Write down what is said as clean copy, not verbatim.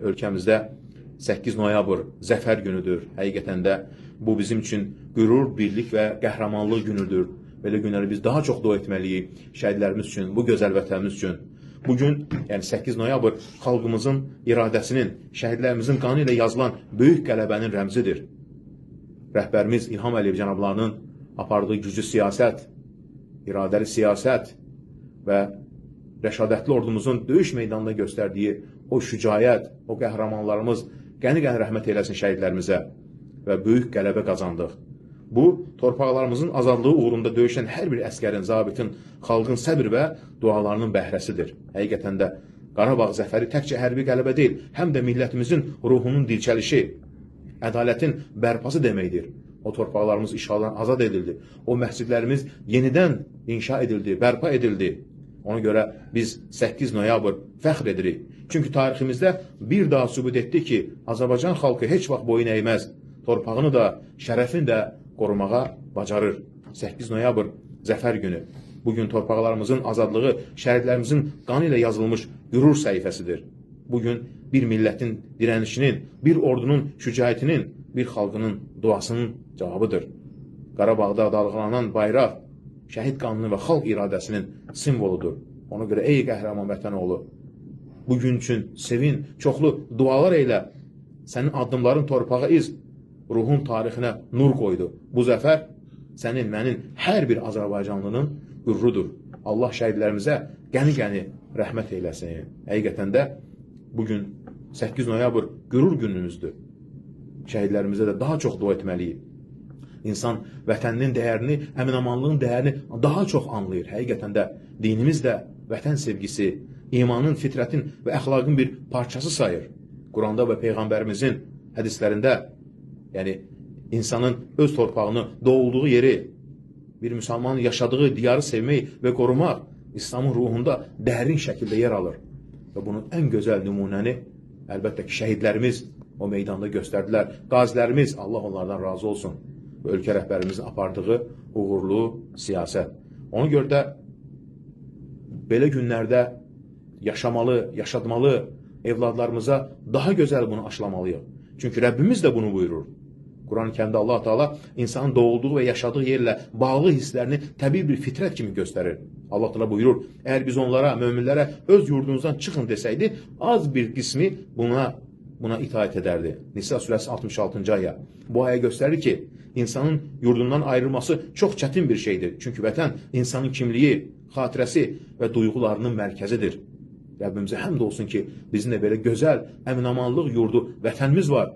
Ölkəmizdə 8 noyabr zəfər günüdür. Həqiqətən də bu bizim üçün qürur, birlik və qəhrəmanlıq günüdür. Belə günləri biz daha çox dua etməliyik şəhidlərimiz üçün, bu gözəl vətənimiz üçün. Bugün, yəni 8 noyabr xalqımızın iradəsinin, şəhidlərimizin qanı ilə yazılan böyük qələbənin rəmzidir. Rəhbərimiz İlham Əliyev cənablarının apardığı güclü siyasət, iradəli siyasət və rəşadətli ordumuzun döyüş meydanında göstərdiyi o şücaət, o qəhrəmanlarımız qəni-qəni rəhmət eləsin şəhidlərimizə və böyük qələbə qazandıq. Bu, torpaqlarımızın azadlığı uğrunda döyüşən hər bir əskərin, zabitin, xalqın səbir və dualarının bəhrəsidir. Həqiqətən də Qarabağ zəfəri təkcə hərbi qələbə deyil, həm də millətimizin ruhunun dirçəlişi, ədalətin bərpası deməkdir. O torpaqlarımız işğaldan azad edildi. O məscidlərimiz yenidən inşa edildi, bərpa edildi. Ona görə biz 8 noyabr fəxr edirik. Çünki tariximizdə bir daha sübut etdi ki, Azərbaycan xalqı heç vaxt boyun əyməz. Torpağını da, şərəfini də qorumağa bacarır. 8 noyabr zəfər günü. Bugün torpaqlarımızın azadlığı, şəhidlərimizin qanı ilə yazılmış qürur səhifəsidir. Bugün bir millətin dirənişinin, bir ordunun şücaətinin, bir xalqının duasının cavabıdır. Qarabağda dalğalanan bayraq şəhid qanını və xalq iradəsinin simvoludur. Ona görə ey qəhrəman vətənoğlu, bugün üçün sevin, çoxlu dualar eylə. Sənin addımların torpağa iz, ruhun tarixinə nur qoydu. Bu zəfər sənin, mənim, hər bir Azərbaycanlının qürurudur. Allah şəhidlərimizə qəni-qəni rəhmət eyləsin. Həqiqətən də bugün 8 noyabr qürur günümüzdür. Şəhidlərimizə də daha çox dua etməliyik. İnsan vətəninin dəyərini, əminamanlığın dəyərini daha çox anlayır. Həqiqətən də dinimiz də vətən sevgisi, imanın, fitrətin və əxlaqın bir parçası sayır. Quranda və Peyğəmbərimizin hədislərində, yəni insanın öz torpağını, doğulduğu yeri, bir müsəlmanın yaşadığı diyarı sevmək və qorumaq İslamın ruhunda dərin şəkildə yer alır. Və bunun ən gözəl nümunəni əlbəttə ki, şəhidlərimiz o meydanda göstərdilər. Qazilərimiz, Allah onlardan razı olsun. Və ölkə rəhbərimizin apardığı uğurlu siyasət. Ona görə də belə günlərdə yaşamalı, yaşatmalı, evladlarımıza daha gözəl bunu aşılamalıyıq. Çünki Rəbbimiz də bunu buyurur. Quran-ı Kərimdə Allah Teala insanın doğulduğu və yaşadığı yerlə bağlı hisslərini təbii bir fitrət kimi göstərir. Allah Teala buyurur, əgər biz onlara, möminlərə öz yurdunuzdan çıxın desəydi, az bir qismi buna itaət edərdi. Nisa surəsi 66-cı ayə. Bu ayə göstərir ki, insanın yurdundan ayrılması çox çətin bir şeydir. Çünki vətən insanın kimliyi, xatirəsi və duyğularının mərkəzidir. Rəbbimizə həmd olsun ki, bizim də belə gözəl, əminamanlıq yurdu vətənimiz var.